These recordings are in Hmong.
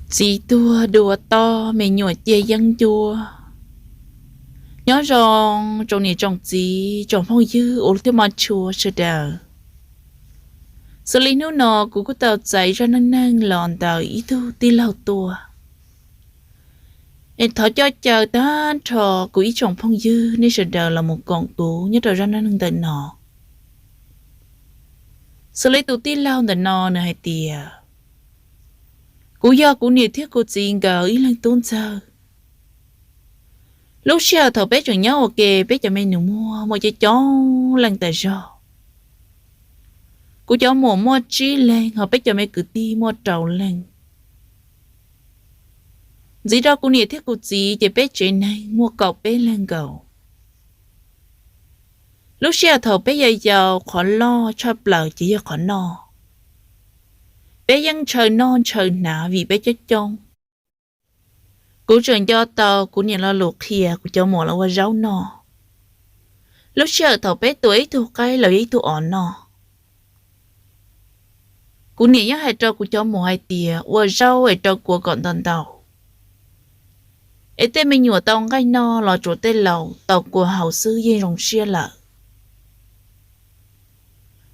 Txiv tuag dua toj, me nyuam cia yeeb ncuab. Nyob zoo tsoom niam tsoom txiv tsoom phooj ywg uas thiab mov tshua sawv daws. Xws li hnub no kuv kuj tau txais zaj neej neeg los ntawm ib tug tij laug tuaj, es thov coj caw tag nrho kuv ib tsoom phooj ywg nej sawv daws los mus koom kuv nyob rau zaj neej neeg ntawm no. Xws li tus tij laug ntawm no nws hais tias, kuv yog kuv niam thiab kuv txiv nkawd ib leeg tub ntxawg. Lub sij hawm thaum peb tseem nyob ua ke, peb cov me nus muag muaj coob coob leej tas zog. Kuv cov muam muaj tsib leeg, ho peb cov me kwv tij muaj rau leej. Ntxiv rau kuv niam thiab kuv txiv ces peb tsev neeg muaj kaum peb leeg nkaus. Lub sij hawm thaum peb yau yau, qhov loj tshaj plaws ces yog qhov noj. Peb yeej ntshaw noj ntshaw hnav vim peb coob coob. Kuv tseem nco tau kuv niam lo lus qhia kuv cov muam los ua zaub noj. Lub sij hawm thaum peb tua ib tug qaib los yog ib tug os noj, kuv niam yeej hais rau kuv cov muam hais tias ua zaub es rau kua kom ntau ntau, es tej me nyuam tau nqaij noj los tsuas tej laus tau kua haus xwb yeej zoo siab lawm.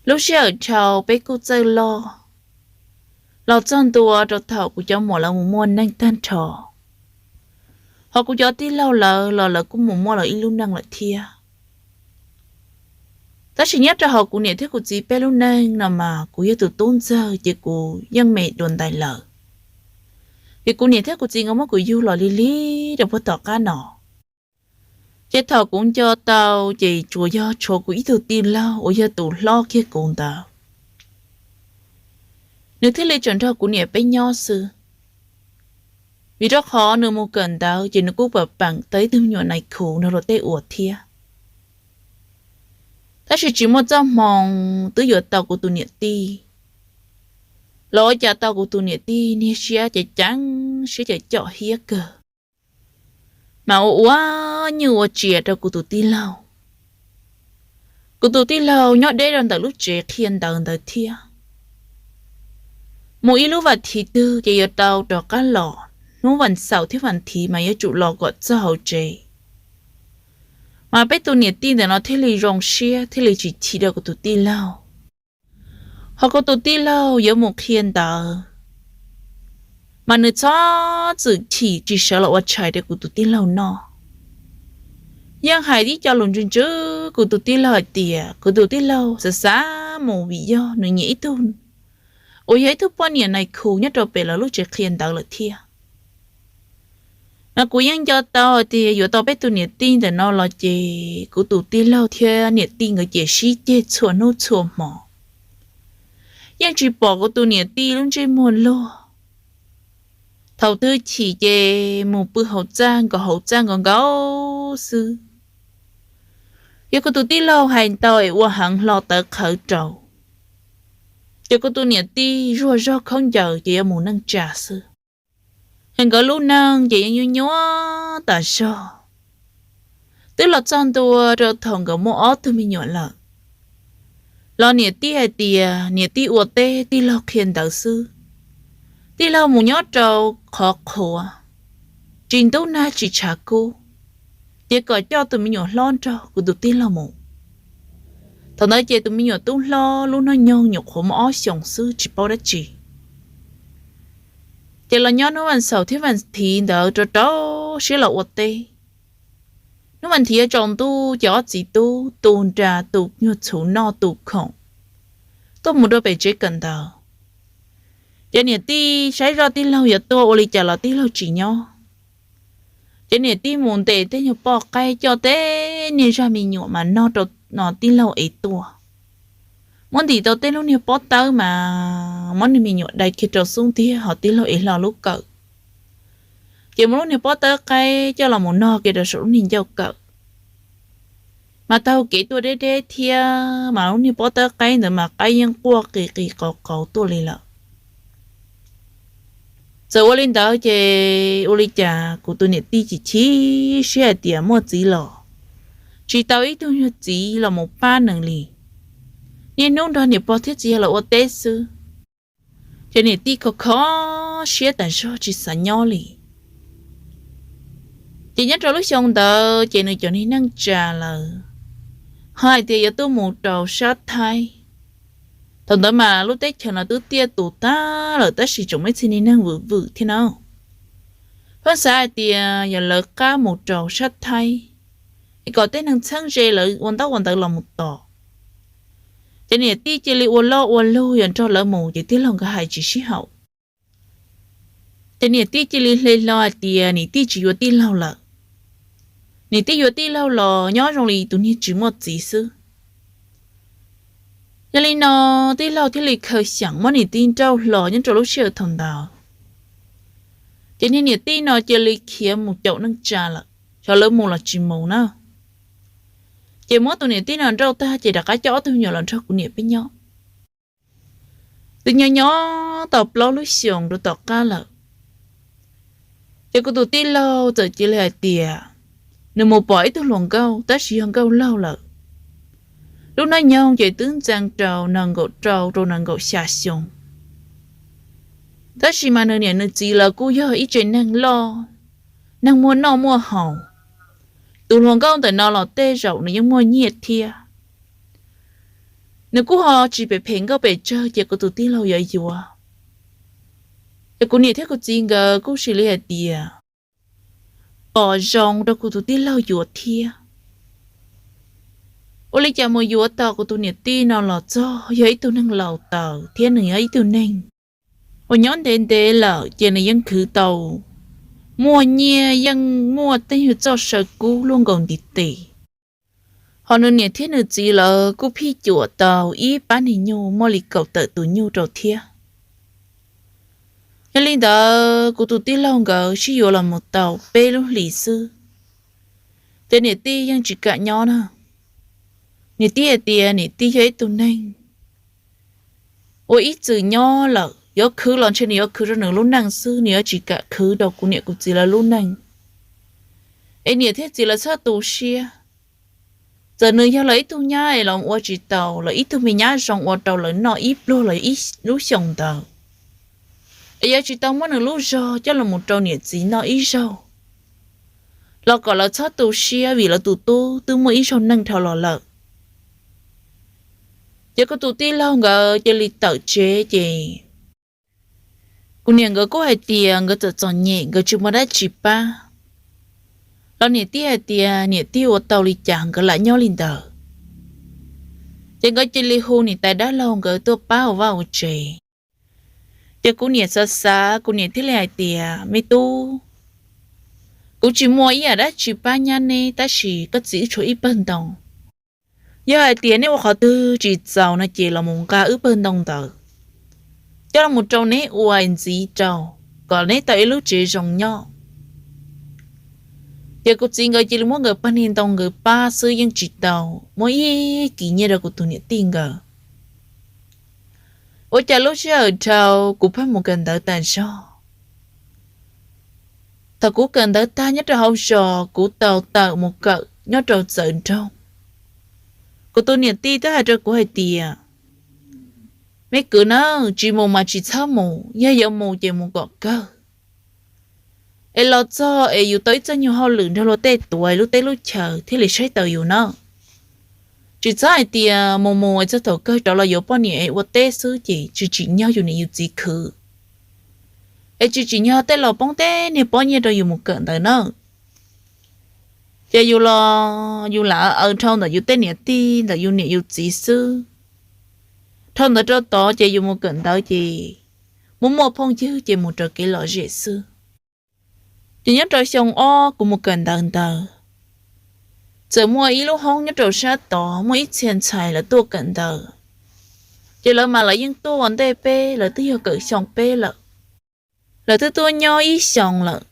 Lub sij hawm dhau peb kuj txawj loj, los txog ntua rau thaum kuv cov muam lawv mus muaj neej tag nrho, ho kuv cov tij laug lawv los lawv kuj mus muaj lawv ib lub neej lawm thiab. Tab sis nyob rau hauv kuv niam thiab kuv txiv peb lub neej no mas kuv yog tus tub ntxawg ces kuv yeej me dua ntais lawm, vim kuv niam thiab kuv txiv nkawd muab kuv yug los lig lig rau puag tom qab no. Ces thaum kuv nco tau ces tsuas yog tshuav kuv ib tug tij laug uas yog tus hlob kiag kuv ntawd, nws thiaj li tseem nrog kuv niam peb nyob xwb. Vim rau qhov nws mus kawm ntawv ces nws kuj pam peem tau ib tug me nyuam nais khu nrog luag tej ua thiab. Tab sis tsis muaj txoj hmoo twb yuav tau kuv tus niam tij, los ua cas tau kuv tus niam tij niag siab ces ceev siab ces com hiab kawg, mas ua ua nyuj ua tsias rau kuv tus tij laug. Kuv tus tij laug nyob deb rau ntawm lub tsev qhia ntawv ntawd thiab. Mus ib lub vas thiv twg ces yuav tau rov qab los, hnub vas xaum thiab vas thiv mas yuav tsum los kom txog hauv tsev. Mas peb tus niam tij ntawm no thiaj li zoo siab thiaj li tsis chim rau kuv tus tij laug. Ho kuv tus tij laug yuav mus qhia ntawv, mas nws txhob txwm chim tsis sawv los ua tshais rau kuv tus tij laug noj. Yeej hais ib co lus ntsws ntsws kuv tus tij laug hais tias kuv tus tij laug xav xav mus vim yog nws nyiam ib tug uas yog ib tug poj niam nais khu nyob rau pem lawv lub tsev qhia ntawv lawm thiab. Mas kuv yeej nco tau hais tias yuav tau peb tus niam tij ntawm no los ces kuv tus tij laug thiab niam tij nkawd ces sib ceg txhua hnub txhua hmo. Yeej tsis pom kuv tus niam tij lub ntsej muag luag. Thaum twg chim ces mus pw hauv txaj nkaus hauv txaj nkaus nkaus xwb. Yog kuv tus tij laug hais ntau es ua heev hlo tawv qhawv rau, ces kuv tus niam tij zuag zog khaub ncaws ces yuav mus neej tsa xwb. Es nkawd lub neej ces yeej nyuaj nyuaj tas zog. Twb los txog ntua rau thaum nkawd muaj ob tug me nyuam lawm, los niam tij hais tias niam tij ua teb tij laug qhia ntawv xwb. Tij laug mus nyob rau qhov qhuav, tsis ntub nag tsis tshav kub, ces kom coj tus me nyuam hlob nrog kuv tus tij laug mus. Thaum ntawd ces tus me nyuam tub hlob lub hnub nyoog nyuam qhuav muaj ob xyoos xwb tsis paub dab tsi. Ces los nyob hnub vas xaum thiab vas thiv ntawd rau rau siab los ua teb. Hnub vas thiv tsaus ntuj ces ob txiv tub tu nra tu nyuag txhuv noj tu khoom tuaj mus rau pem tsev kawm ntawv. Ces niam tij saib zoj tij laug yuav tuaj ua li cas los tij laug tsis nyob. Ces niam tij mus ntes tej nyuag poj qaib coj tej niag zaj me nyuam mas noj rau tij laug ev tuaj. Muab ntim tau tej lub niag pob tawb mas muab niag me nyuam dai kiag rau xub ntiag ho tij laug ev hlo lub kawm. Ces muab lub niag pob tawb qaib coj los mus nog kiag rau saum lub niag ncauj kawm. Mas taug kev tuaj deb deb thiab mas lub niag pob tawb qaib ntawd mas qaib yeej quaj qis qis qauv qauv tuaj li lawm. Txawm ua li ntawd ces ua li cas kuv tus niam tij chim chim siab hais tias muaj txiv los tsis tau ib tug nyuag txiv los mus pab nws li. Niaj hnub nrog niam pog thiab txiv yawg los ua teb xwb. Ces niam tij kho kho siab tas zog tsis xav nyob li. Ces nyob rau lub xyoo ntawd ces nws cov niag neej tsa lawm, ho hais tias yuav tuaj mus rau sab Thaib. Thaum ntawd mas lub teb chaws no twb tiaj tus tag lawm tab sis tseem muaj ib txhia niag neeg vwm vwm thiab na. Pheej xav hais tias yog lawv qab mus rau sab Thaib es kom tej neeg txheeb ze lawv ua ntaub ua ntawv los mus tos. Ces niam tij cia li ua loj ua lug yog nrog lawv mus ces tij laug nkawd hais tsis sib haum. Ces niam tij cia li hle hlo hais tias niam tij tsis yuav tij laug lawm. Niam tij yuav tij laug los nyob zoo li tus niag tsis muaj txiv xwb. Yog li no tij laug thiaj li khaws xyeem muab niam tij nrauj hlo nyob rau lub sij hawm thaum ntawd. Ces niag niam tij no cia li khiav mus caum neej tsa lawm, xyov lawv mus los tsis mus na. Ces muab tus niam tij no nrauj tag ces rov qab coj ob tug me nyuam los nrog kuv niam peb nyob. Twb nyob nyob tau plaub lub xyoos rau tom qab lawm, ces kuv tus tij laug txawm cia li hais tias nws mus pom ib tug hluas nkauj tab sis yog nkauj laug lawm. Lub hnub nyoog ces twb ntxeev rau nees nkaum rau rau nees nkaum xya xyoo. Tab sis mas nws niam nws txiv lawv kuj yog ib tsev neeg loj, neeg muaj noj muaj haus. Tus hluas nkauj ntawm no los tej zaum nws yeej muaj nyiaj thiab. Nws kuj ho tsis phem phem nkauj pes tsawg ces kuv tus tij laug yuav yuav. Ces kuv niam thiab kuv txiv nkawd kuj sim li hais tias pom zoo rau kuv tus tij laug yuav thiab. Ua li cas mus yuav tau kuv tus niam tij no los txog yog ib tug neeg laus taws thiab nws yog ib tug neeg uas nyob ntev ntev lawm ces nws yeej khwv tau muaj nyiaj, yeej muaj tej nyuag txoj saw kub luaj nkaus ntiv tes. Ho nws niam thiab nws txiv lawv kuj phij cuam tau ib pab niag nyuj muaj li kaum tawm tus nyuj rau thiab. Yog li ntawd kuv tus tij laug nkawd sib yuav los mus tau peb lub hlis xwb, ces niam tij yeej tsis kam nyob na. Niam tij hais tias niam tij yog ib tug neeg uas ib txwm nyob lawm, yuav khwv los ntshe nws yuav khwv rau nws lub neej xwb, nws yuav tsis kam khwv rau kuv niam kuv txiv lawv lub neej. Es niam thiab txiv lawv txhob tu siab, txawm nws yog lawv ib tug nyab es los ua tsis tau lawv ib tug me nyab zoo ua rau lawv noj ib pluag los ib lub xyoos ntawd, es yuav tsis tau muab nws lub zog coj los mus rau niam txiv noj ib zaug, los kom lawv txhob tu siab vim lawv tus tub twb muaj ib zaug neej dhau los lawm. Ces kuv tus tij laug nkawd cia li tawm tsev ces kuv niam nkawd kuj hais tias nkawd txom txom nyem nkawd tsis muaj dab tsi pab, los niam tij hais tias niam tij ua tau li cas nkawd lam nyob li ntawd. Ces nkawd cia li hu niam tais dab laug nkawd tuaj pab ua vaj ua tsev. Ces kuv niam xav xav kuv niam thiaj li hais tias, me tub, kuv tsis muaj ib yam dab tsi pab nyab neb tab sis koj txiv wb tshuav ib pawg ntoo. Yog hais tias neb ua qhov twg tsis txaus no ces los mus nqa wb pawg ntoo ntawd coj los rau neb ua ntxiv rau, kom neb tau ib lub tsev zoo nyob. Ces kuv txiv nkawd cia li muab nkawd pawg niag ntoo nkawd pab xwb yeej tsis tau muab ib kis nyiaj rau kuv tus niam tij nkawd. Ua cas lub sij hawm dhau kuv pheej mus kawm ntawv tas zog. Thaum kuv kawm ntawv tag nyob rau hauv zos kuv tau tawm mus kawm nyob rau txawv nroog. Kuv tus niam tij twb hais rau kuv hais tias, me kwv na, tsis mus mas tsis txhob mus, yog yuav mus ces mus kom kawg, es los txog es yus tau ib txoj nyuag hauj lwm nrog luag tej tuav lub teb lub chaw thiaj li saib taus yus na. Tsis txhob hais tias mus mus es txog thaum kawg rov los yuav poj niam es ua teb xwb ces tsis tsim nyog yus niam yus txiv khwv, es tsis tsim nyog tej laus poob tej niag pob nyiaj rau yus mus kawm ntawv na. Ces yus los yus lam aws dhau ntawm yus tej niam tij ntawm yus niam yus txiv xwb. Dhau ntawd rau tod ces yus mus kawm ntawv ces muaj muaj phooj ywg ces mus raws kev lom zem xwb. Ces nyob rau xyoo ob kuv mus kawm ntawv ntawd, txawm muaj ib lub hoob nyob rau sab tod muaj ib txhia ntxhais lawv tuaj kawm ntawv. Ces lawv mas lawv yeej tuaj ua ntej peb, lawv twb yog kawm xyoo peb lawm, lawv twb tuaj nyob ib xyoos lawm.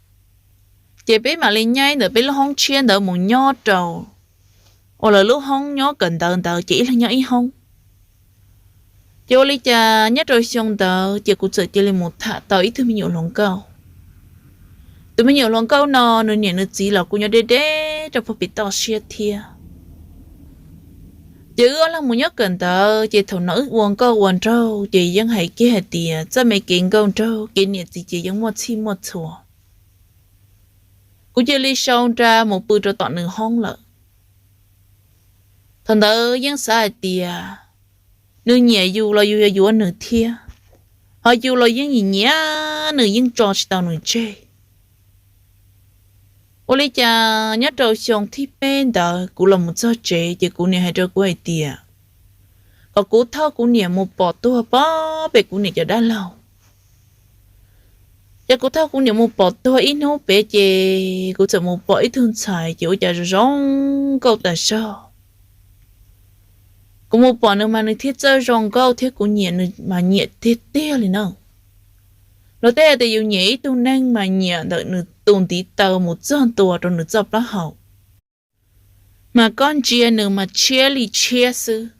Ces peb mam li nyaib ntawm peb lub hoob tshiab ntawd mus nyob rau uas lawv lub hoob nyob kawm ntawv ntawd ces ib leeg nyob ib hoob. Ces ua li cas nyob rau xyoo ntawd ces kuv txawm cia li mus tham tau ib tug me nyuam hluas nkauj. Tus me nyuam hluas nkauj no nws niam nws txiv los kuj nyob deb deb rau puag pem toj siab thiab. Ces wb ob leeg mus nyob kawm ntawv, ces thaum no wb ua nkauj ua nraug ces yeej hais kiag hais tias txoj me kev nkauj nraug kev niam txiv ces yeej muaj txhij muaj txhua. Kuv cia li sau nra mus pw rau tom nws hoob lawm. Thaum ntawd yeej xav hais tias nws nyiam yus los yus yuav yuav nws thiab, ho yus los yeej nyiam nyiam nws, yeej tso tsis tau nws tseg. Ua li cas nyob rau xyoo thib peb ntawd kuv los mus txog tsev ces kuv niam hais rau kuv hais tias kom kuv thauj kuv niam mus pom tuag pem kuv niam cov dab laug. Ces kuv thauj kuv niam mus pom tuag ib hnub pem ces kuv txawm mus pom ib tug ntxhais ces ua cas zoo zoo nkauj tas zog. Kuv mus pom nws mas nws thiaj txawj zoo nkauj thiab kuv nyiam nws mas nyiam tiag tiag li na. Luag tej hais tias yus nyiam ib tug neeg mas nyiam ntawm nws tus ntiv taw mus txog ntua rau nws txoj plaub hau, mas koj ntsia nws mas tshiab li tshiab xwb.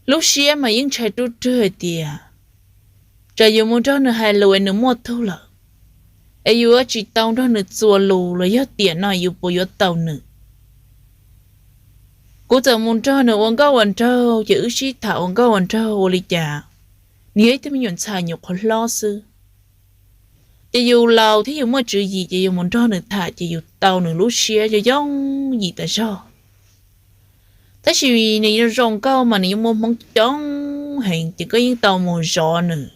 Lub siab mas yeej ntshai ruj rwg hais tias tsam yus mus nrog nws hais lus es nws muaj tug lawm, es yus yuav tsis tau nrog nws txuas lus los yog tiam no yus puas yuav tau nws. Kuv txawm mus nrog nws ua nkauj ua nraug ces wb sib tham ua nkauj ua nraug ua li cas nws yog ib tug me nyuam ntxhais nyuam qhuav hlob xwb. Ces yus laus thiab yus muaj tswv yim ces yus mus nrog nws tham ces yus tau nws lub siab yooj yooj yim tas zog. Tab sis nws zoo nkauj mas nws yeej muaj hmoob coob heev ces koj yeej tau mus zov nws,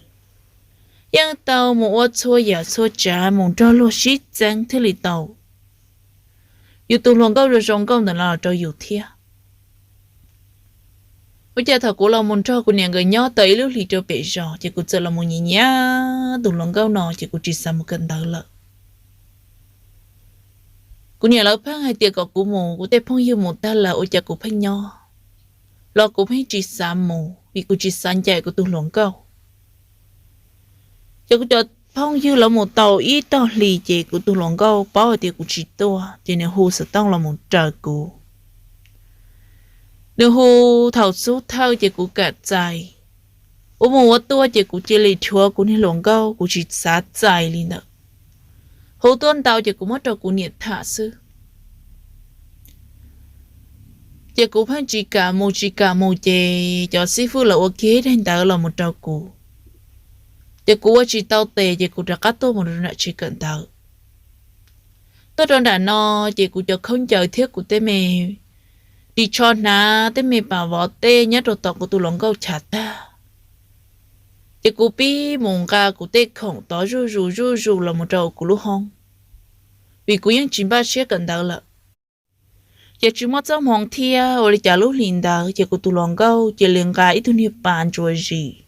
yeej tau mus ua txhua yam txhua tsav mus nrog luag sib txeeb thiaj li tau yus tus hluas nkauj zoo zoo nkauj ntawm no los rau yus thiab. Ua cas thaum kuv los mus nrog kuv niam nkawd nyob tau ib lub hlis rau pem zos ces kuv txawm los mus nyiam nyiam tus hluas nkauj no ces kuv tsis xav mus kawm ntawv lawm. Kuv niam lawv pheej hais tias kom kuv mus, kuv tej phooj ywg mus tag lawm ua cas kuv pheej nyob, los kuv pheej tsis xav mus vim kuv tsis xav ncaim kuv tus hluas nkauj. Ces kuv cov phooj ywg lawv mus tau ib tog hlis ces kuv tus hluas nkauj paub hais tias kuv tsis tuaj ces nws hu xov tooj los mus raws kuv. Nws hu thaum xub thawj ces kuv kam txais, ua mus ua tuaj ces kuv cia li dhuav kuv niag hluas nkauj, kuv tsis xav txais li ntawd. Hu tuaj ntau ces kuv muab rau kuv niam tham xwb. Ces kuv pheej tsis kam mus tsis kam mus ces cov xib fwb lawv ua kiag daim ntawv los mus rau kuv. Ces kuv ua tsis tau tes ces kuv rov qab tuaj mus rau nram tsev kawm ntawv. Tuaj rau nram no ces kuv cov khaub ncaws thiab kuv tej me ris tsho hnav, tej me pas vov tej nyob rau tom kuv tus hluas nkauj chav tag. Ces kuv pib mus nqa kuv tej khoom tod zuj zus zuj zus los mus rau kuv lub hoob, vim kuv yeej tsis npaj siab kawm ntawv lawm. Ces tsis muaj txoj hmoov thiab ua li cas lub hlis ntawd ces kuv tus hluas nkauj cia li nqa ib tug niag pas ntsuas zis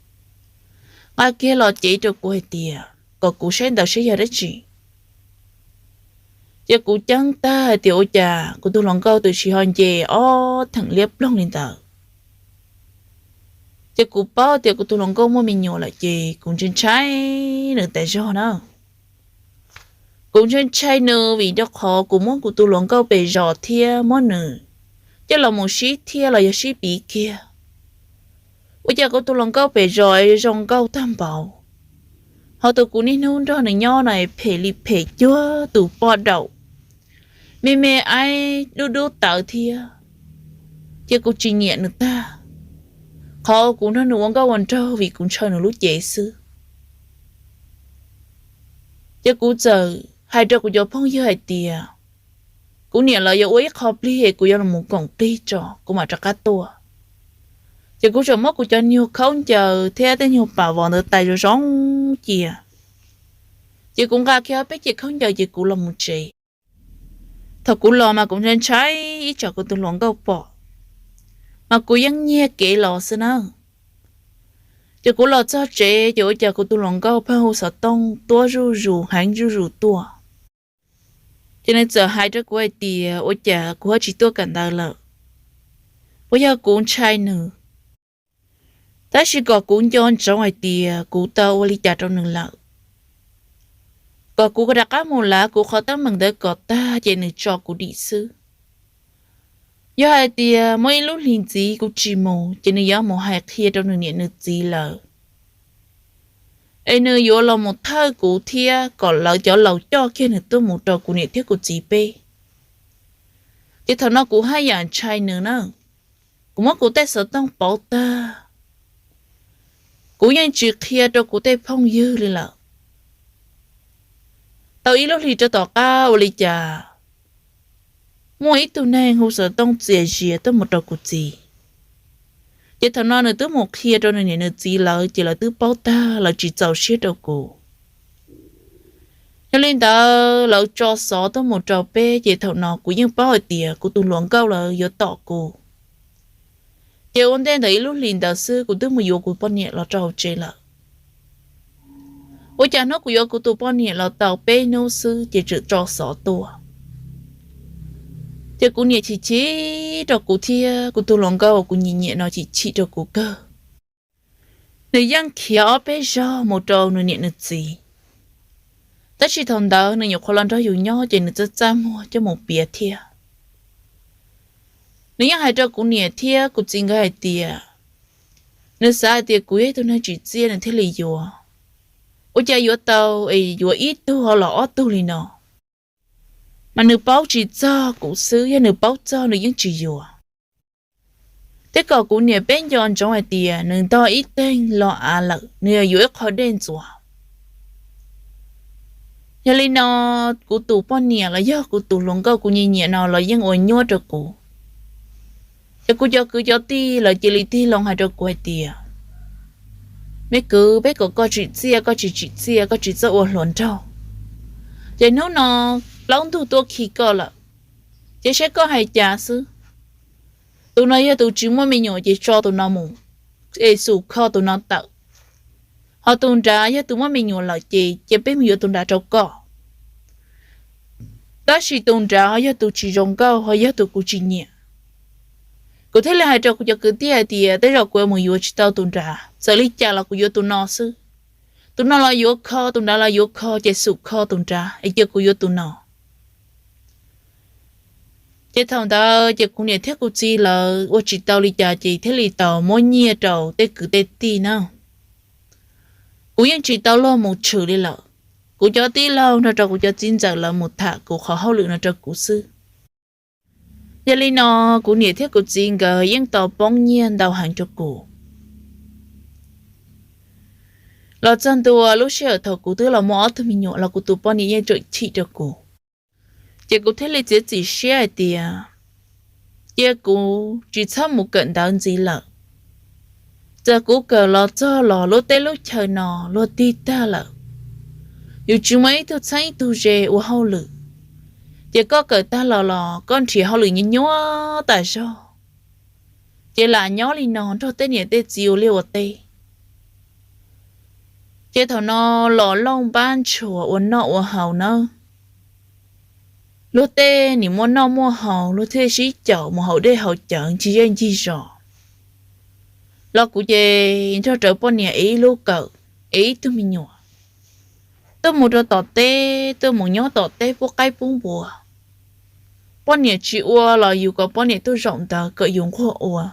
nqa kiag los cev rau kuv hais tias kom kuv saib ntawd saib yog dab tsi. Ces kuv ceeb tag hais tias ua cas kuv tus hluas nkauj twb tsis ho nce ob theem liab ploog li ntawd. Ces kuv paub tias kuv tus hluas nkauj muaj me nyuam lawm ces kuv ntshai ntshai nws tas zog na. Kuv ntshai ntshai nws vim rau qhov kuv muab kuv tus hluas nkauj pem zos thiab muab nws coj los mus sib thiab los yog sib piv kiag. Ua cas kuv tus hluas nkauj pem zos zoo nkauj tag npaum, ho tus kuv niaj hnub nrog nws nyob no phem li phem cuag tus poj daum, me me aib dub dub tawv thiab. Ces kuv tsis nyiam nws tag, qhov kuv nrog nws ua nkauj ua nraug vim kuv ntshaw nws lub cev xwb. Ces kuv txawm hais rau kuv cov phooj ywg hais tias kuv niam lawv yuav ua ib qho plig es kuv yuav los koom plig tso kuv mam rov qab tuaj. Ces kuv txawm muab kuv cov nyuag khaub ncaws thiab tej nyuag pas vov ntawd tais zoo zoo cia. Ces kuv nqa kiag ob peb cev khaub ncaws ces kuv los mus tsev. Thaum kuv los mas kuv ntshai ntshai ib tsam kuv tus hluas nkauj pom, mas kuv yeej nyiag kev los xwb na. Ces kuv los txog tsev ces ua cas kuv tus hluas nkauj pheej hu xov tooj tuaj zuj zus heev zuj zus tuaj. Ces nws txawm hais rau kuv hais tias ua cas kuv ho tsis tuaj kawm ntawv lawm, puas yog kuv ntshai nws. Tab sis kom kuv nco ntsoov hais tias kuv tau ua li cas rau nws lawm, kom kuv rov qab mus lav kuv qhov teeb meem ntawd kom tag ces nws tso kuv dim xwb. Yog hais tias muaj ib lub hlis ntxiv kuv tsis mus ces nws yuav mus hais qhia rau nws niam nws txiv lawm, es nws yuav los mus thawj kuv thiab kom lawv cov laus coj kiag nws tuaj mus rau kuv niam thiab kuv txiv peb. Ces thaum no kuv haj yam ntshai nws na. Kuv muab kuv tej xov tooj pauv tag, kuv yeej tsis qhia rau kuv tej phooj ywg li lawm. Tau ib lub hlis rau tom qab ua li cas muaj ib tug neeg hu xov tooj txias zias tuaj mus rau kuv txiv. Ces thaum no nws twb mus qhia rau nws niam nws txiv lawv, ces lawv twb paub tag, lawv tsis txaus siab rau kuv. Yog li ntawd lawv tso xov tuaj mus rau peb, ces thaum no kuv yeej paub hais tias kuv tus hluas nkauj lawv yuav tom kuv. Ces ua ntej ntawm ib lub hlis ntawd xwb kuv twb mus yuav kuv poj niam los rau hauv tsev lawm. Ua cas hnub kuv yuav kuv tus poj niam los tau peb hnub xwb ces txawm tso xov tuaj. Ces kuv niam chim chim rau kuv thiab kuv tus hluas nkauj uas kuv nyiam nyiam no chim chim rau kuv kawg. Nws yeej khiav ob peb zaug mus rau nws niam nws txiv, tab sis thaum ntawd nws nyuam qhuav los nrog yus nyob ces nws txaj txaj muag coj mus piav thiab. Nws yeej hais rau kuv niam thiab kuv txiv nkawd hais tias nws xav hais tias kuv yog ib tug neeg tsim txiaj nws thiaj li yuav. Ua cas yuav tau es yuav ib tug ho los ob tug li no. Mas nws paub tsis txog kuv xwb, yog nws paub txog nws yeej tsis yuav. Thiab kom kuv niam peb nco ntsoov hais tias nws ntog ib teeg los av lawm, nws yog yuav ib qho dej ntxuav. Yog li no kuv tus poj niam los yog kuv tus hluas nkauj kuv nyiam nyiam no los yeej ua nyuaj rau kuv. Ces kuv cov kwv cov tij lawv cia li tig loo hais rau kuv hais tias, me kwv, peb kom koj tsim txiaj koj tsis tsim txiaj, koj tsis txawj ua hluas nraug. Ces hnub no plaub ntug tuaj khi koj lawm, ces saib koj hais cas xwb. Tus no yog tus tsis muaj me nyuam ces tso tus no mus, es xum kho tus no tawm. Ho tus nrad yog tus muaj me nyuam lawm ces cia peb mus yuav tus nrad rau koj. Tab sis tus nrad ho yog tus tsis zoo nkauj, ho yog tus kuv tsis nyiam. Kuv thiaj li hais rau kuv cov kwv tij hais tias tej zaum kuv mus yuav tsis tau tus nrad, txawm li cas los kuv yuav tus no xwb. Tus no los yuav kho, tus nrad los yuav kho, ces xum kho tus nrad es cia kuv yuav tus no. Ces thaum ntawd ces kuv niam thiab kuv txiv lawv ua tsis tau li cas ces thiaj li tau muab nyiaj rau tej kwv tej tij na. Kuv yeej tsis tau luag mus tshwm li lawm. Kuv cov tij laug nrog rau kuv cov txiv ntxawm lawv mus tham kuv qhov hauj lwm no rau kuv xwb. Yog li no kuv niam thiab kuv txiv nkawd yeej tau poob nyiaj ntau heev rau kuv. Los txog ntua lub sij hawm thaum kuv twb los muaj ob tug me nyuam los kuv tus poj niam yeej tseem chim rau kuv. Ces kuv thiaj li txiav txim siab hais tias cia kuv tsis txhob mus kawm ntawv ntxiv lawm. Txawm kuv kawm los txog los lub teb lub chaw no luag tig tag lawm, yus tsis muaj ib tug txheeb ib tug ze ua hauj lwm, ces koj kawm tag los los koj nrhiav hauj lwm nyuaj nyuaj tas zog, ces lam nyob li no nrog tej niam tej txiv ua liaj ua teb. Ces thaum no los lauj npab ntshua ua noj ua haus nawb. Luag tej nim muaj noj muaj haus luag thiaj sib caum mus haus dej haus cawv ncig zej ncig zos. Los kuv ces nrog rawv poj niam ev ib lub kawm, ev ib tug me nyuam, tuaj mus rau tom teb, tuaj mus nyob tom teb pub qaib pub npua. Poj niam tsis ua los yus kom poj niam tuaj zaum ntawd kom yus nquag ua.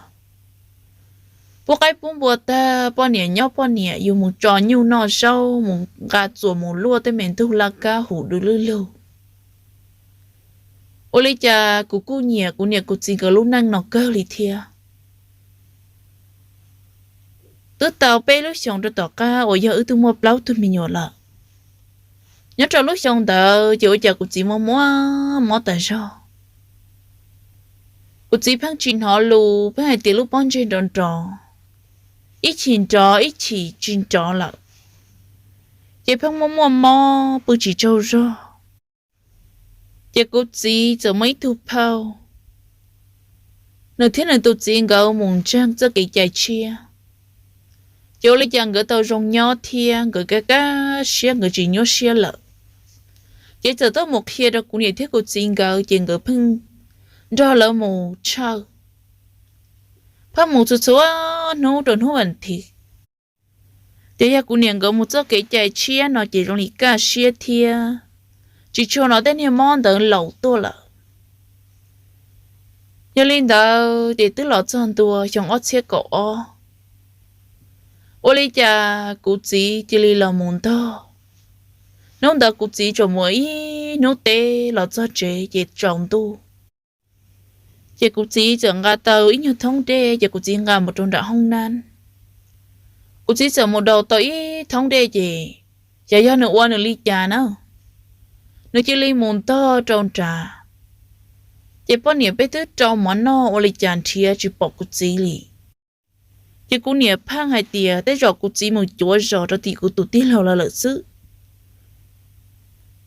Pub qaib pub npua tag, poj niam nyob poj niam, yus mus tso nyuj noj zaub, mus nqa txuas mus luaj tej me ntug laj kab huv du lwj lug. Ua li cas kuv kuj nyiam kuv niam kuv txiv nkawd lub neej no kawg li thiab. Twb tau peb lub xyoos rau tom qab uas yog wb twb muaj plaub tug me nyuam lawm. Nyob rau lub xyoo ntawd ces ua cas kuv txiv muaj muaj mob tas zog. Kuv txiv pheej tsis hnov lus, pheej hais tias lub pob ntseg nrov nrov, ib chim nrov ib chim tsis nrov lawm, ces pheej muaj muaj mob pw tsis tsaug zog. Ces kuv txiv txawm muaj ib tug phauj, nws thiab nws tus txiv nkawd mus ntseeg txoj kev cai tshiab. Ces ua li cas nkawd tau zoo nyob thiab nkawd kaj kaj siab, nkawd tsis nyuaj siab lawm. Ces txawm tuaj mus qhia rau kuv niam thiab kuv txiv nkawd, ces nkawd pheej nrog lawv mus tshawj, pheej mus txhua txhua hnub rau hnub vas thiv. Ces yog kuv niam nkawd mus txoj kev cai tshiab no ces zoo li kaj siab thiab, tsis tshua hnov tej niag mob ntawd laus tuaj lawm. Yog li ntawd ces twb los txog ntua xyoo ob txhiab kaum ob, ua li cas kuv txiv cia li los mus ntog. Hnub ntawd kuv txiv tsuas mus ib hnub teb los txog tsev ces tsaus ntuj. Ces kuv txiv txawm nqa tau ib nyuag thoob dej ces kuv txiv nqa mus rau nram hoob nab. Kuv txiv txawm mus daus tau ib thoob dej ces, xyov yog nws ua nws li cas na, nws cia li mus ntog rau nrad. Ces poj niam peb twb rau mov noj ua li cas nrhiav tsis pom kuv txiv li. Ces kuv niam pheej hais tias tej zaum kuv txiv mus cuav zos rau tim kuv tus tij laug lawm lawm xwb.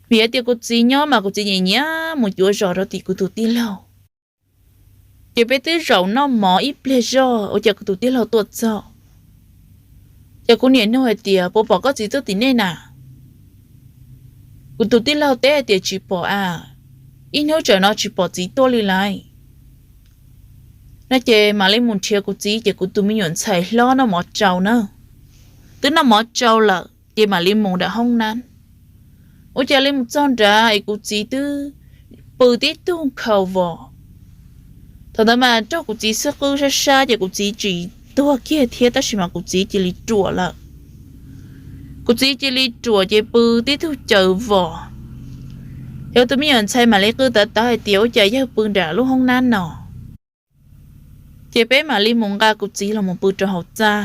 Vim hais tias kuv txiv nyob mas kuv txiv nyiam nyiam mus cuav zos rau tim kuv tus tij laug. Ces peb twb zaum noj mov ib pliag zog ua cas kuv tus tij laug tuaj txog. Ces kuv niam nug hais tias, puas pom koj txiv tuaj tim nej na? Kuv tus tij laug teb hais tias, tsis pom a, ib hnub tsam no tsis pom txiv tuaj li lawm. No ces mam li mus nrhiav kuv txiv ces kuv tus me nyuam ntxhais hlob noj mov tsau na, twb noj mov tsau lawm ces mam li mus nram hoob nab. Ua cas li mus txog nrad es kuv txiv twb pw tib tug nkhaus vos. Thaum ntawd mas raug kuv txiv xub qwb sab sab ces kuv txiv tsis tuag kiag thiab tab sis mas kuv txiv cia li ruam lawm. Kuv txiv cia li ruam ces pw tib tug caws vos. Yog tus me nyuam ntxhais mam li qw tawv tawv hais tias, ua cas yawg pw nram lub hoob nab no? Ces peb mam li mus nqa kuv txiv los mus pw rau hauv txaj.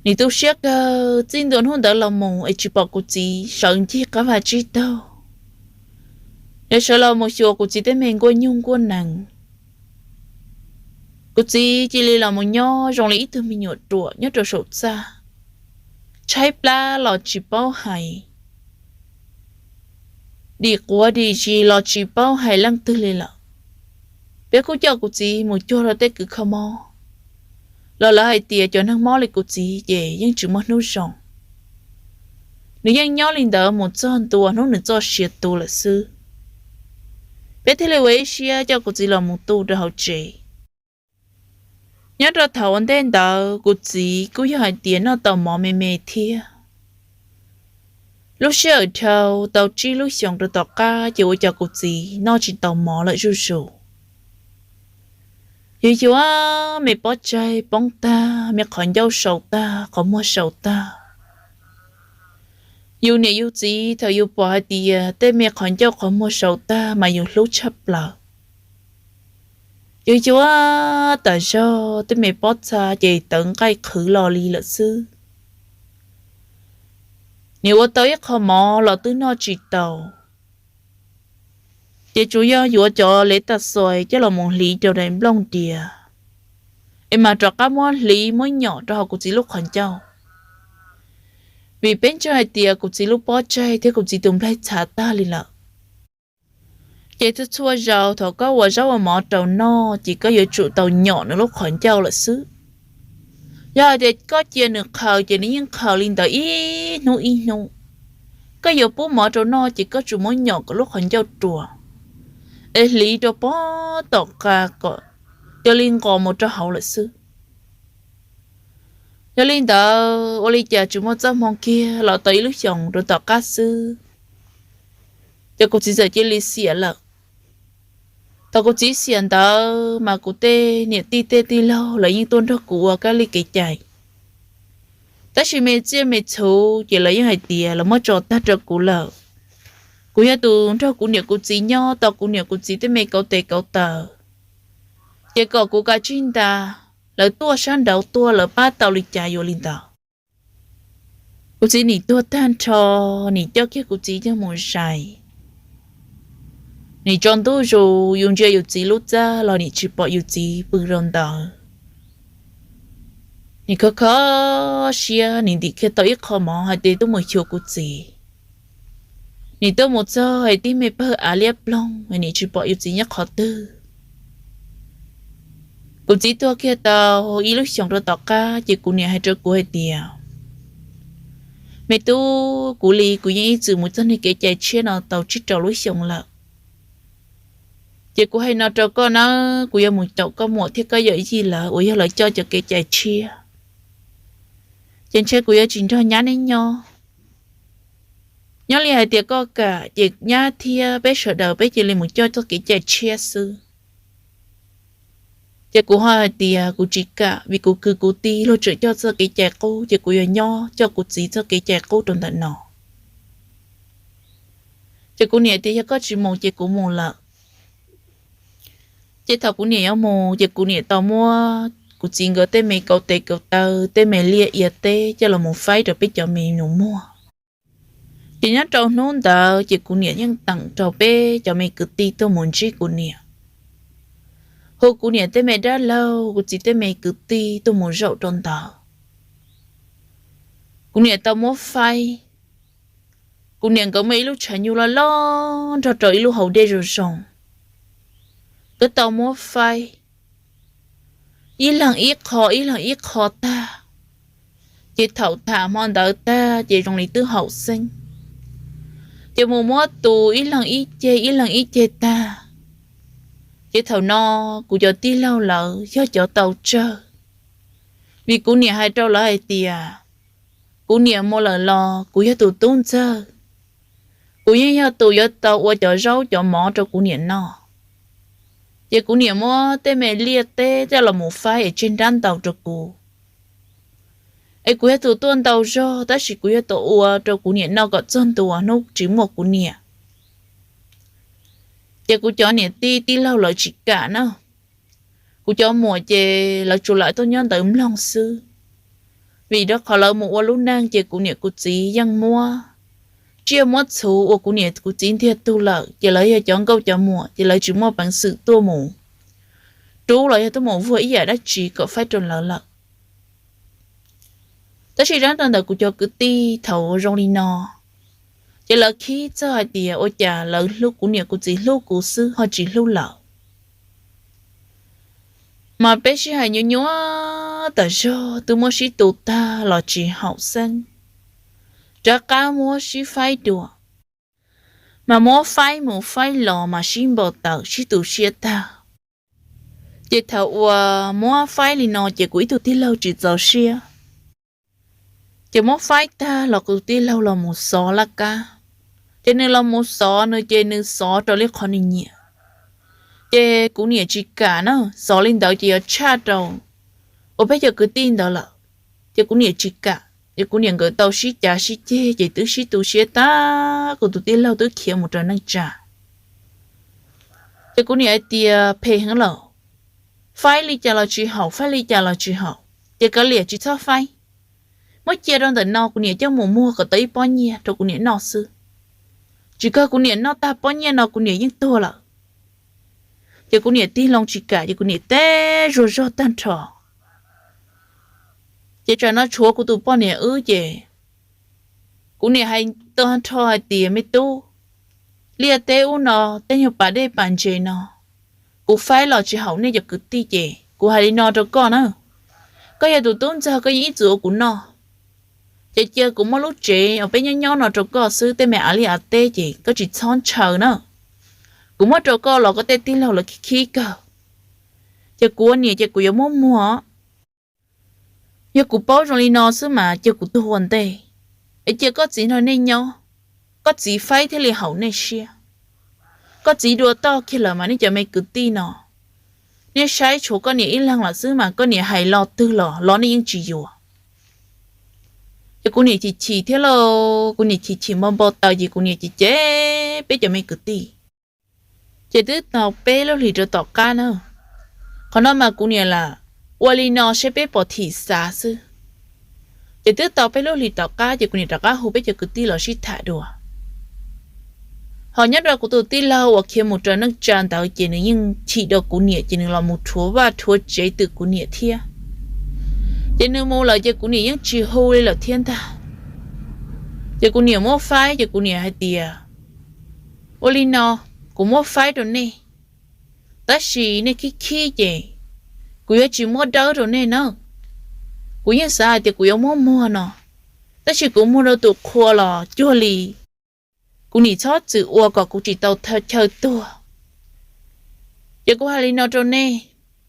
Nim tu siab kawg, txij ntua hnub ntawd los mus es tsis pom kuv txiv sawv ncig qab vaj tsib taug, yog sawv los mus xyuas kuv txiv tej me nkuaj nyuj nkuaj nees. Kuv txiv cia li los mus nyob zoo li ib tug me nyuam ruam nyob rau saum txaj, tshaib plab los tsis paub hais, dim quav dim zis los tsis paub hais leej twg li lawm. Peb kuj coj kuv txiv mus cuag rau tej kws kho mob, los lawv hais tias cov neeg mob li kuv txiv ces yeej tsis muaj hnub zoo. Nws yeej nyob li ntawd mus txog ntua hnub nws txoj sia tu lawm xwb. Peb thiaj li ua ib siab coj kuv txiv los mus tu rau hauv tsev. Nyob rau thaum ua ntej ntawd kuv txiv kuj yog hais tias noj tau mov me me thiab. Lub sij hawm dhau tau tsib lub xyoos rau tom qab ces ua cas kuv txiv noj tsis tau mov lawm zuj zus. Yuav yuav me pob tsaig poob tag, me qhov ncauj sau tag, qhov muag sau tag. Yus niam yus txiv thaum yus pom hais tias tej me qhov ncauj qhov muag sau tag mas yus hlub tshaj plaws. Yuav yuav tas zog tej me pob txha ces tawv nqaij qhwv los li lawm xwb. Nim ua tau ib qho mov los twb noj tsis tau, ces tsuas yog yuav cov lev tag xois coj los mus hliv rau daim nplooj diav, es mas rov qab muab hliv muab nyom rau hauv kuv txiv lub qhov ncauj. Vim peb ntseeg hais tias kuv txiv lub pob tsaig thiab kuv txiv tus nplaig txhav tag li lawm. Ces txhua txhua zaus thaum koj ua zaub ua mov rau noj ces koj yuav tsum tau nyom nws lub qhov ncauj lawm xwb. Yog hais tias koj cia nws qhaws ces nws yeej qhaws li ntawd ib hnub ib hnub. Koj yuav pub mov rau noj ces koj tsuas muab nyom kom lub qhov ncauj ruas, es hliv rau pob tom qa kom cia li nqos mus rau hauv lawm xwb. Yog li ntawd ua li cas tsis muaj txoj hmoo kiag los tau ib lub xyoos rau tom qab xwb, ces kuv txiv txawm cia li xiam lawm. Thaum kuv txiv xiam ntawd mas kuv tej niam tij tej tij laug lawv yeej tuaj nrog kuv ua kab li kev cai, tab sis me tsiaj me txhu ces lawv yeej hais tias lawv muab tso tag rau kuv lawm. Kuv yog tus nrog kuv niam kuv txiv nyob tau kuv niam kuv txiv tej me kauv tes kauv taw, ces kom kuv kav tsij nta, lawv tuaj sab nraud tuaj lawv pab tau li cas yuav li ntawd. Kuv txiv nim tuag tag nrho, nim coj kiag kuv txiv coj mus zais. Nim tsaus ntuj zus yus ntsia yus txiv lub txaj los nim tsis pom yus txiv pw rau ntawd. Nim kho kho siab, nim ntim kiag tau ib qho mov hais tias tuaj mus xyuas kuv txiv. Nim tuaj mus txog hais tib me pawg av liab ploog, nim tsis pom yus txiv nyob qhov twg. Kuv txiv tuag kiag tau ib lub xyoos rau tom qab ces kuv niam hais rau kuv hais tias, me tub, kuv li kuv yeej ib txwm mus txog niag kev cai tshiab no tau tsib rau lub xyoos lawm. Ces kuv hais no rau koj nawb, kuv yuav mus caum koj muam thiab koj yawm yij lawv uas yog lawv coj cov kev cai tshiab, ces ntshe kuv yuav tsis nrog nyab neb nyob. Nyob li hais tias koj kam ces nyab thiab peb sawv daws peb cia li mus coj txoj kev cai tshiab xwb. Ces kuv ho hais tias kuv tsis kam vim kuv kwv kuv tij luag tseem coj txoj kev cai qub ces kuv yuav nyob coj kuv txiv txoj kev cai qub rau ntawm no. Ces kuv niam tias yog koj tsis mus ces kuv mus lawm. Ces thaum kuv niam yuav mus ces kuv niam tau muab kuv txiv nkawd tej me kaus tes kaus taw, tej me liaj ia teb coj los mus faib rau peb cov me nus muag. Ces nyob rau hnub ntawd ces kuv niam yeej teem rau peb cov me kwv tij tuaj mus ntsib kuv niam, hu kuv niam tej me dab laug, kuv txiv tej me kwv tij tuaj mus zaum rau ntawd. Kuv niam tau muab faib. Kuv niam nkawd muaj ib lub tshav nyuj loj loj nrog rau ib lub hauv dej zoo zoo. Nkawd tau muab faib ib leeg ib qho, ib leeg ib qho tag. Ces thaum tham hmo ntawd tag ces zoo li twb haum xeeb, ces mus muab tus ib leeg ib ceg, ib leeg ib ceg tag. Ces thaum no kuv cov tij laug lawv yog cov tau tsawg, vim kuv niam hais rau lawv hais tias kuv niam mus lawm los kuv yog tus tub ntxawg, kuv yeej yog tus yuav tau ua cov zaub cov mov rau kuv niam noj. Ces kuv niam muab tej me liaj teb coj los mus faib es tseg nrab ntau rau kuv, es kuv yog tus tuaj ntau zog, tab sis kuv yog tus ua rau kuv niam noj kom txog ntua hnub tsis muaj kuv niam. Ces kuv cov niam tij tij laug lawv tsis kam na. Kuv cov muam ces lawv tsuas lam tuaj nyob ntawd mloog xwb, vim rau qhov lawv mus ua lub neej ces kuv niam kuv txiv yeej muab tsiaj muab txhu ua kuv niam kuv txiv ntiag tug lawm, ces lawv yog cov nkauj cov muam ces lawv tsis muaj peev xwm tuaj mus rub los yog tuaj mus vuag ib yam dab tsi kom faib rau lawv lawm. Tab sis zab rau ntawm kuv cov kwv tij thaum zoo li no, ces lawv khib txog hais tias ua cas lawv hlub kuv niam kuv txiv hlub kuv xwb ho tsis hlub lawv. Mas peb sib hais nyuaj nyuaj tas zog, twb muab sib tu tag los tsis haum xeeb, rov qab muab sib faib dua. Mas muab faib mus faib los mas sib npau taws sib tu siab tag. Ces thaum uas muab faib li no ces kuv ib tug tij laug tsis txaus siab. Ces muab faib tag los kuv tij laug los mus xov laj kab. Ces nws los mus xov nws ces nws xov raws li qhov nws nyiam. Ces kuv niam tsis kam na, xov li ntawd ces yuav tshaj rau uas peb cov kwv tij ntawd lawm. Ces kuv niam tsis kam, ces kuv niam nkawd tau sib cav sib ceg ces twb sib tu siab tag, kuv tus tij laug twb khiav mus raws neej tsa. Ces kuv niam hais tias phem heev lawm, faib li cas los tsis haum, faib li cas los tsis haum, ces kav liam tsis txhob faib. Muab cia rau ntawm no kuv niam coj mus muag kom tau ib pob nyiaj rau kuv niam noj xwb. Tsis kawg kuv niam noj tag pob nyiaj no kuv niam yeej tuag lawm. Ces kuv niam tig loo tsis kam, ces kuv niam teb zuag zog tag nrho. Ces tsam no tshuav kuv tus poj niam wb ces kuv niam hais tag nrho hais tias me tub, liaj teb ub no, tej nyuag pas dej pas ntses no, kuv faib los tsis haum nej cov kwv tij ces kuv hais li no rau koj na, koj yog tus tub ntxawg koj yeej ib txwm ua kuv noj. Ces cia kuv muab lub tsev uas peb nyob nyob no rau koj xwb, tej me av liaj av teb ces koj tsis txhob ntshaw na. Kuv muab rau koj los koj tej tij laug lawv khib khib kawg. Ces kuv ua niam ces kuv yuav muab muag. Yog kuv paub zoo li no xwb mas cia kuv tuag ua ntej, es cia koj txiv nrog nej nyob, koj txiv faib thiaj li haum nej siab. Koj txiv dua toj kiag lawm mas nej cov me kwv tij no, nej saib tshuav koj niam ib leeg lawm xwb mas koj niam hais lo twg los los nej yeej tsis yuav. Ces kuv niam chim chim thiab lauj, kuv niam chim chim npau npau taws ces kuv niam cem cem peb cov me kwv tij. Ces twb tau peb lub hlis rau tom qab na, qhov no mas kuv niam lam ua li no saib peb pom thim xav xwb. Ces twb tau peb lub hlis tom qab ces kuv niam rov qab hu peb cov kwv tij los sib tham dua. Ho nyob rau kuv tus tij laug uas khiav mus raws neej tsa ntawd ces nws yeej chim rau kuv niam ces nws los mus rhuav vaj rhuav tsev twm kuv niam thiab. Ces nws mus lawm ces kuv niam yeej tsis hu li lawm thiab ntag. Ces kuv niam muab faib ces kuv niam hais tias, ua li no, kuv muab faib rau nej, tab sis nej khib khib ces kuv yuav tsis muab dawb rau nej na. Kuv yeej xav hais tias kuv yuav muab muag no, tab sis kuv muag rau tus qhua los cuag li kuv niam txhob txwm ua kom kuv tsis tau chaw tuag. Ces kuv hais li no rau nej,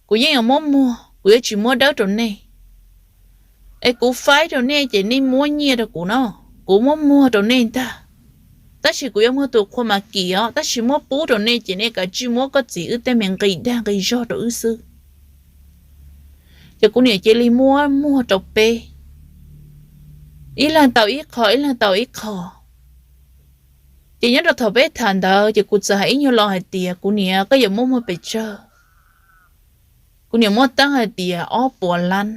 kuv yeej yuav muab muag, kuv yuav tsis muab dawb rau nej. Es kuv faib rau nej ces nej muab nyiaj rau kuv no, kuv muab muag rau nej ntag. Tab sis kuv yuav muag tus qhua mas kim os, tab sis muab pub rau nej ces nej kav tsij muab koj txiv wb tej me nqi dag nqi zog rau wb xwb. Ces kuv niam cia li muab muag rau peb, ib leeg tau ib qho, ib leeg tau ib qho. Ces nyob rau thaum peb tham ntawd ces kuv txawm hais ib nyuag lo hais tias, kuv niam, koj yuav muab muag pes tsawg? Kuv niam muab teeb hais tias ob puas lab.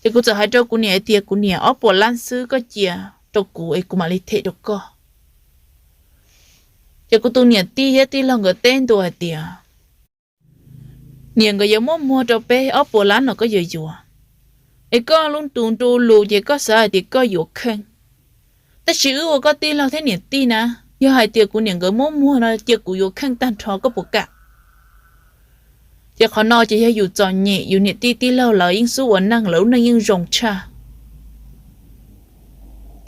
Ces kuv txawm hais rau kuv niam hais tias, kuv niam, ob puas lab xwb koj cia rau kuv es kuv mam li them rau koj. Ces kuv tus niam tij thiab tij laug nkawd teb ntua hais tias, niam, nkawd yuav muab muag rau peb ob puas lab no koj yuav yuav, es koj lub tus ntu lus ces koj xav hais tias koj yuav kheej. Tab sis wb ua koj tij laug thiab niam tij na, yog hais tias kuv niam nkawd muab muag no cia kuv yuav kheej tag nrho koj puas kam? Ces qhov no ces yog yus txom nyem, yus niam tij tij laug lawv yeej xub ua neej, lawv lub neej yeej zoo tshaj.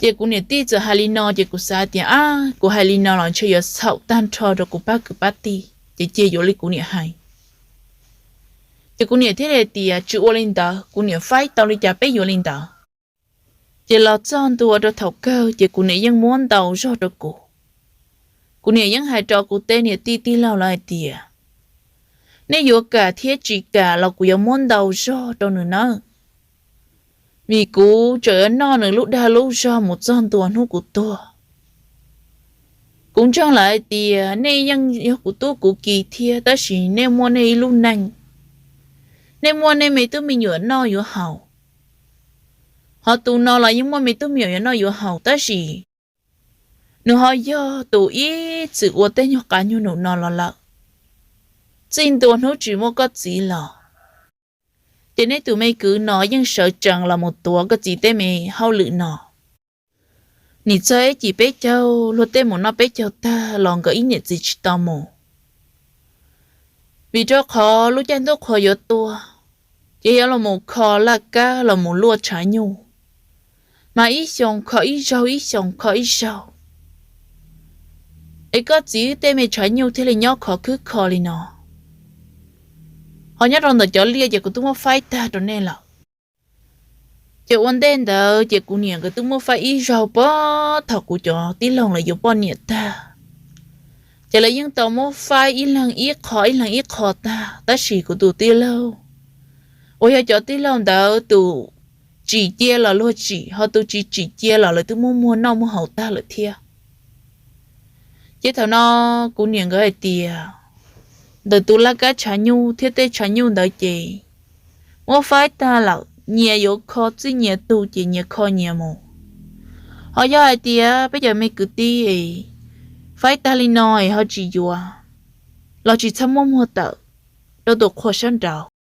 Ces kuv niam tij txawm hais li no ces kuv xav tias, ab, kuv hais li no los ntshe yuav txhaum tag nrho rau kuv pab kwv pab tij, ces cia yuav li kuv niam hais. Ces kuv niam thiaj li hais tias, tsis ua li ntawd, kuv niam faib tau li cas peb yuav li ntawd. Ces los txog ntua rau thaum kawg ces kuv niam yeej muab ntau zog rau kuv. Kuv niam yeej hais rau kuv tej niam tij tij laug lawv hais tias, nej yuav kam thiab tsis kam los kuv yuav muab ntau zog rau nws nawb, vim kuv tseem yuav noj nws lub dag lub zog mus txog ntua hnub kuv tuag. Kuv ntseeg lawm hais tias nej yeej yog kuv tub kuv ki thiab, tab sis nej muaj nej ib lub neej, nej muaj nej me tub me nyuam noj yuav haus, ho tus no los yeej muaj me tub me nyuam yuav noj yuav haus, tab sis nws ho yog tus ib txwm ua tej nyuag qab nyuag num no los lawm. Txij ntua hnub tsis muaj koj txiv los, ces nej tus me kwv no yeej sawv tsees los mus tuav koj txiv tej me hauj lwm no. Nim txog ib cim peb caug, luag tej mus noj peb caug tag los nkawd ib niam txiv tsis tau mus, vim rau qhov lub caij ntuj qhua yuav tuaj, ces yuav los mus kho laj kab los mus luaj tshav nyuj, mas ib xyoos kho ib zaug, ib xyoos kho ib zaug, es koj txiv tej me tshav nyuj thiaj li nyob khov khwb kho li no. Ho nyob rau ntawm cov liaj ces kuv twb muab faib tag rau nej lawm. Ces ua ntej ntawd ces kuv niam nkawd twb muab faib ib zaug pab thaum kuv cov tij laug lawv yuav poj niam tag, ces lawv yeej tau muab faib ib leeg ib qho ib leeg ib qho tag, tab sis kuv tus tij laug uas yog cov tij laug ntawd tus tsim cia los luag tsim, ho tus tsis tsim cia los lawv twb muab muag noj muag haus tag lawm thiab. Ces thaum no kuv niam nkawd hais tias, ntawm tus laj kab tshav nyuj thiab tej tshav nyuj ntawd ces muab faib tag lawm, nyias yuav kho txij nyias tug ces nyias kho nyias mus. Ho yog hais tias peb cov me kwv tij faib tag li no es ho tsis yuav los tsis txhob muab muag tawm rau tus qhua sab nraud.